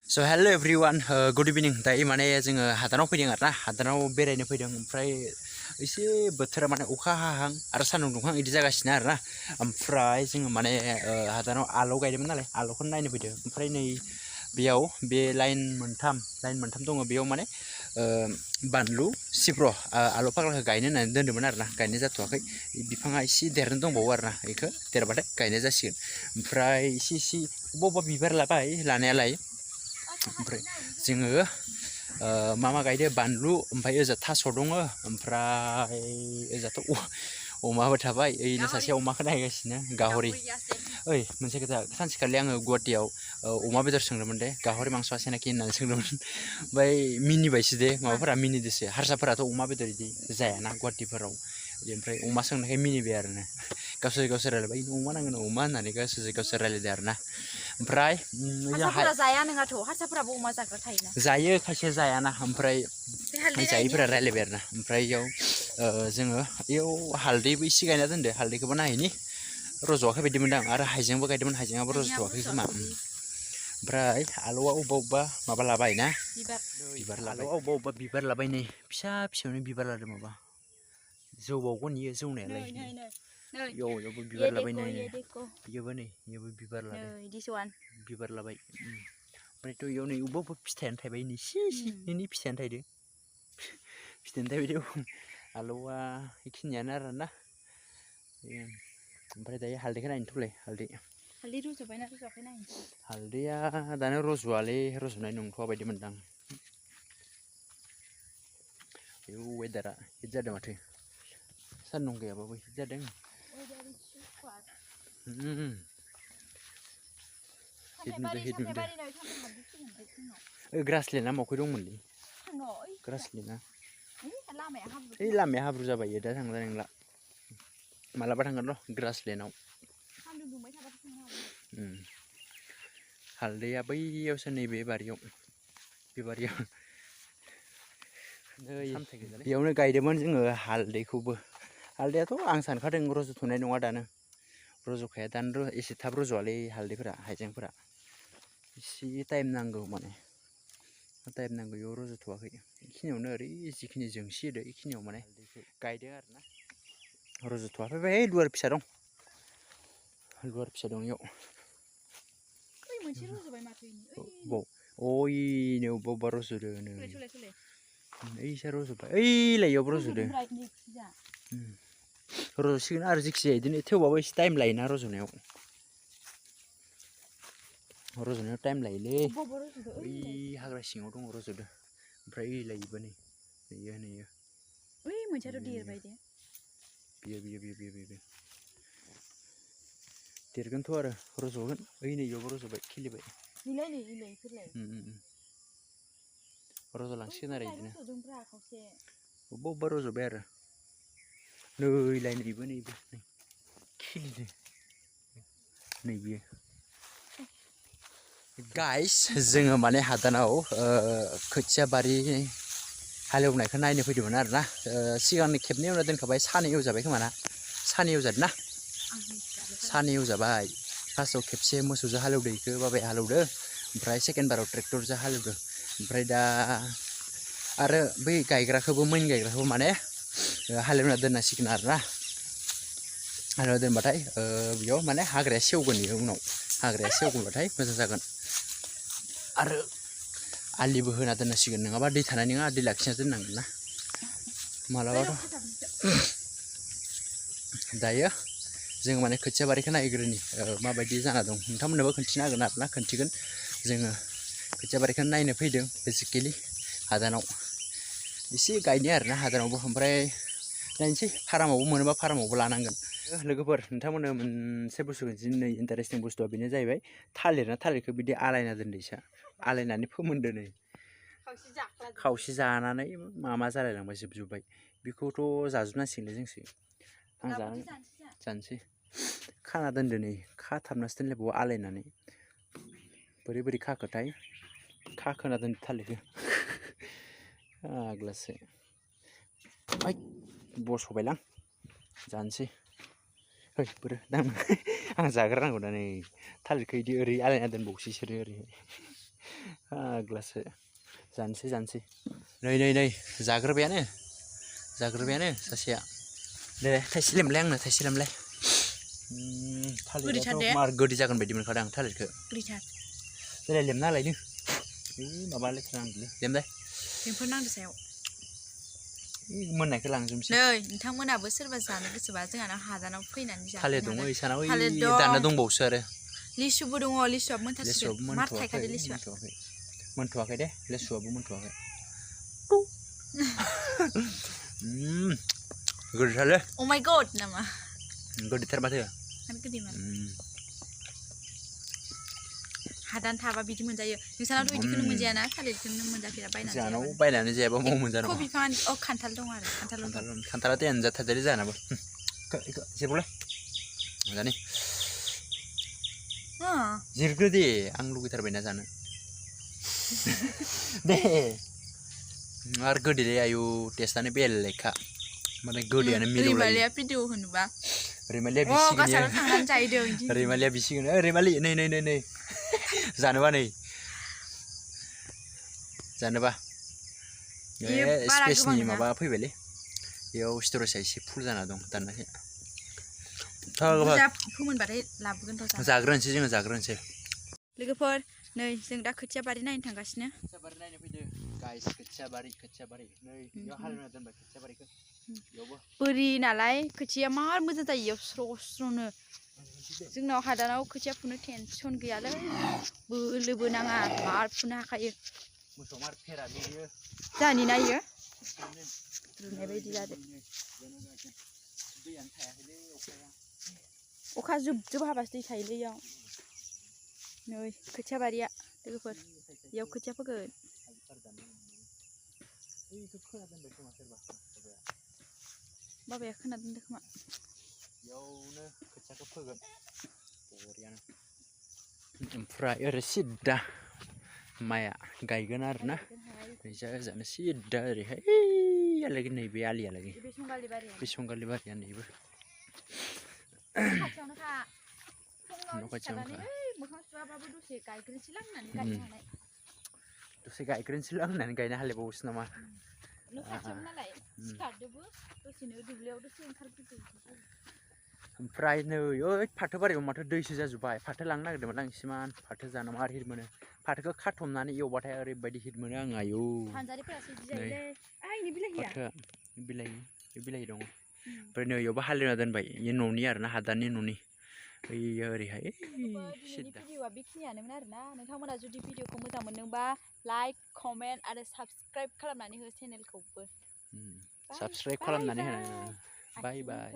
So hello everyone, good evening. दायो माने जोङो हादानाव फैदों आरोना हादानाव बेरायनो फैदों ओमफ्राय एसे बोथोरा माने अखा हाहां आरो सान्दुं दुंहां इदि जागासिनो आरोना ओमफ्राय जोङो माने हादानाव आलौ गायदोंमोन नालाय आलौखौनो नायनो फैदों ओमफ्राय नै बेयाव बे लाइन मोनथाम दङ बेयाव माने बानलु सिब्र आलु फाग्लाखौ गायनो होननानै दोन्दोंमोन आरोना गायनाय जाथ'वाखै बिफाङा एसे देरनो दंबावो आरोना बेखौ देरबाथाय गायनाय जासिगोन ओमफ्राय एसे बबेबा बिबार लाबाय लानायालाय ओमफ्राय जोङो मा गायदो बानलु ओमफ्राय ओजा थास' दङ ओमफ्राय ओजाथ' अमाबो थाबाय ओइनो सासे अमाखौ नायगासिनो गाहरि ओइ मोनसे खोथा सानसेखालि आङो गुवाहाटियाव अमा बेदर सोंदोंमोन दे गाहरि मांस आसेनाखि होननानै सोंदोंमोन ओमफ्राय मिनिबायसो दे माबाफोरा मिनिदोसो हारसाफोराथ' अमा बेदर इदि जायाना गुवाहाटिफोराव ओमफ्राय अमा सोंनायखाय मिनिबाय आरोना गावसोर रायलायबाय अमा नांगोन अमा होननानै गावसोर रायलायदो आरोना ओमफ्राय हारसाफोरा जाया नोङाथ' हारसाफोराबो अमा जाग्रा थायोना जायो खायसे जायाना ओमफ्राय जायैफोरा रायलायबाय आरोना ओमफ्राय इयाव जोङो इयाव हालदैबो इसे गायना दोनदो हालदैखौबो नायहैनि रज'वाखै बायदि मोनदों आरो हाइजेंबो गायदोंमोन हाइजेंआबो रज'थ'वाखै खोमा ओमफ्राय आलुआ अबेबा माबा लाबाय ना बिबार लाबाय अबेबा बिबार लाबाय नै फिसा फिसायावनो बिबार लादों माबा जौबावगोन इयो जौनायालाय इयावबो बिबार लाबाय नै इयावबो नै इयावबो बिबार लादों बिबार लाबाय ओमफ्रायथ' इयाव नै अबेबा फिथाइयानो थायबाय नै इनि फिथाइयानो थायदो आलुआ बेखिनियानो आरोना ओमफ्राय दायो हालदैखौ नायनो थौलाय हालदै रज'बायना रज'वाखै नायनोसै हालदैया दानो रज'वालै रज'नाय नंथ'आ बायदि मोनदां बेयाव वेदारा हिट जादों माथो सान्दुं गैयाबाबो हिट जादों हिट नुदों ग्रासलेण्डआ माखै दंमोनलै ग्रासलेण्डआ ओइ लामाया हाब्रु जाबाय दा थांजानाय नंला मालाबा थांगोन र' ग्रासलेण्डआव हालदैया बैयावसो नैबे बारियाव बे बारियाव बेयावनो गायदोंमोन जोङो हालदैखौबो हालदैयाथ' आं सानखादों रज'थ'नाय नङा दानो रज'खाया दानो एसे थाब रज'वालै हालदैफोरा हाइजेंफोरा एसे टाइम नांगौ माने टाइम नांगौ बेयाव रज'थ'वाखै बेखिनियावनो ओरै जिखिनि जोंसि होदो बेखिनियाव माने गायदों आरोना रज'थ'वाखै बै लुवार फिसा दं इयाव ओइनो अबेबा रज'दों ओइसा रज'बाय ओइलाय इयावबो रज'दों रज'सिगोन आरो जिखिजाया बिदिनो थेवबाबो एसे टाइम लायोना रज'नायाव टाइम लायोलै बै हाग्रा सिङाव दङ रज'दों ओमफ्राय ओइलाय इबो नै इयो मोनसेयाथ' देरबाय दे बियो देरगोनथ' आरो रज'गोन ओइ नै इयावबो रज'बाय खिलिबाय रज'लांसिगोन आरो बिदिनो अबेबा रज'बाय आरो नैलाय नैबो खिलिदों नै बियो गाइस जोङो माने हादानाव खोथिया बारि हालेवनायखौ नायनो फैदोंमोन आरोना सिगांनि खेबनै एवना दोनखाबाय सानै एवजाबाय खोमा ना सानै एवजादों ना सानै एवजाबाय फार्स्टआव खेबसे मोसौजों हालेवदो इखौ बाबाया हालेवदो ओमफ्राय सेकेन्ड बाराव ट्रेक्टरजों हालेवदो ओमफ्राय दा आरो बै गायग्राखौबो मैन गायग्राखौबो माने हालेवना दोननांसिगोन आरोना हालेवना दोनबाथाय बेयाव माने हाग्राया सेवगोन इयो उनाव हाग्राया सेवगोनबाथाय मोजां जागोन आरो आलिबो होना दोननांसिगोन नङाबा दै थानाय नङा दै लाखिना दोननांगोन ना मालाबाथ' दायो जोङो माने खोथिया बारिखौ नायग्रोनि माबायदि जाना दं नोंथांमोननोबो खोन्थिनो हागोन आरोना खोन्थिगोन जोङो खोथिया बारिखौ नायनो फैदों बेसिकेलि हादानाव एसे गायनो आरोना हादानावबो ओमफ्राय नायनोसै फारामावबो मोनोबा फारामावबो लानांगोन लोगोफोर नोंथांमोननो मोनसे बुस्थु दिनै इन्टारेस्टिं बुस्थुआ बेनो जाहैबाय थालिरखौ बिदि आलायना दोनदो इसा आलायनानै फोमोनदो नै खावसे जानानै मा जालायलांबाय जोबजोब्बाय बेखौथ' जाजोबनांसिगोनलै जोंसो आं जानोसै खाना दोनदो नै खाथाबनासो दोनलायबावो आलायनानै बोरै खाखोथाय खाखोना दोनदो थालिरखौ फाग्लासो बस'बायलां जानोसै बोरो आं जाग्रोनांगौ दा नै थालिरखौ बिदि ओरै आलायना दोनबावोसो इसोरो ओरै फाग्लासो जानोसै नै जाग्रोबायानो सासेया दे थाइसे लेमलाय आंनो थाइसे लेमलाय थालिराथ' मार गोदै जागोन बायदि मोनखादों आं थालिरखौ देलाय लेमना लायनो माबा लेथ्रा नांदोंलै लेमलाय बेफोर नांदो सायाव मोननायखौ लांजोबनोसै नै नोंथांमोनाबो सोरबा जानो गोसोबा जोंहानाव हादानाव फैनानै जाफैनो थालिर दङ हागोन इसानाव थालिर दाना दं दंबावोसो आरो लिसुबो दङ लिसुआबो मोनथारसिगोन मार थायखादो लिसुआ मोनथ'वाखै दे लिसुआबो मोनथ'वाखै गोदैथारलै अ माय गड नामा गोदैथार माथो गोदैमोन हादान थाबा बिदि मोनजायो नोंसानावथ' बिदिखौनो मोनजायाना थालिरखौनो मोनजाफेरा जानाव बायनानै जायाबा माव मोनजानो बिफाङा अ खान्थाल दं आरो खान्थालाथ' जाथारदोलै जानाबो जिरबोलाय मोजानि जिरग्रो दे आं लुगैथारबायना जानो दे आरो गोदैलै आयु टेस्टआनो बेलेगखा माने गोदैयानो मिलौलायो रैमालिया भिडिअ होनोबा रैमालिया बिसिगोन थांनानै जाहैदों रैमालिया बिसिगोन रैमालि नै जानोबा नै जानोबा स्पेसनि माबा फैबायलै बेयाव स्टरेजआ एसे फुल जाना दं दाननायखाय फोमोनबाथाय लाबोगोन र' जाग्रोनोसै जोङो जाग्रोनोसै लोगोफोर नै जों दा खोथिया बारि नायनो थांगासिनो खोथिया बारि नायनो फैदो गाइस खोथिया बारि नै बेयाव हालेवना दोनबाय खोथिया बारिखौ बेयावबो बोरि नालाय खोथिया मार मोजां जायो इयाव स्र'नो जोंनाव हादानाव खोथिया फुनो टेनसन गैयालै बोलोबो नाङा मार फुनो हाखायो मोसौ मार फेरा बियो जानि नायो रुनाय बायदि जादो दैयानो थायाखैलै अखा जुब हाबासो दै थायोलै इयाव नै खोथिया बारिया लोगोफोर इयाव खोथिया फोगोन बाबाया खोना दोनदो खोमा बेयावनो खोथियाखौ फोगोन बरियानो ओमफ्राय ओरै सिदा माइआ गायगोन आरोना ओजानो सिदा ओरैहाय यालागै नैबे आलियालागै बे संगालि बारिया नैबो खाथियावनोखा फुङाव सिखारनानै मोखां सुवाबाबो दसे गायग्रोनोसैलां होननानै गायनो हानाय दसे गायग्रोनोसैलां होननानै गायनो हालायबावोसो नामा न' खाथियावनो नालाय सिखारदोबो दसेनो दुब्लियाव दसे ओंखारबोदो ओमफ्राय नै ओइ फाथो बारियाव माथो दैसो जाजोब्बाय फाथो लांनो नागिरदोंमोन आं इसिमान फाथो जानो मार हिट मोनो फाथोखौ खाथुमनानै एवबाथाय ओरैबायदि हिट मोनो आं आयौ फाथोआ बिलाइ दङ ओमफ्राय नै इयावबो हालेवना दोनबाय इयो न'नि आरोना हादाननि न'नि बैयो ओरैहाय दिनैनि भिडिअआ बेखिनियानोमोन आरोना नोंथांमोना जुदि भिडिअखौ मोजां मोनदोंबा लाइक कमेन्ट आरो साबस्क्राइब खालामनानै हो चेनेलखौबो साबस्क्राइब खालामनानै हो बाय बाय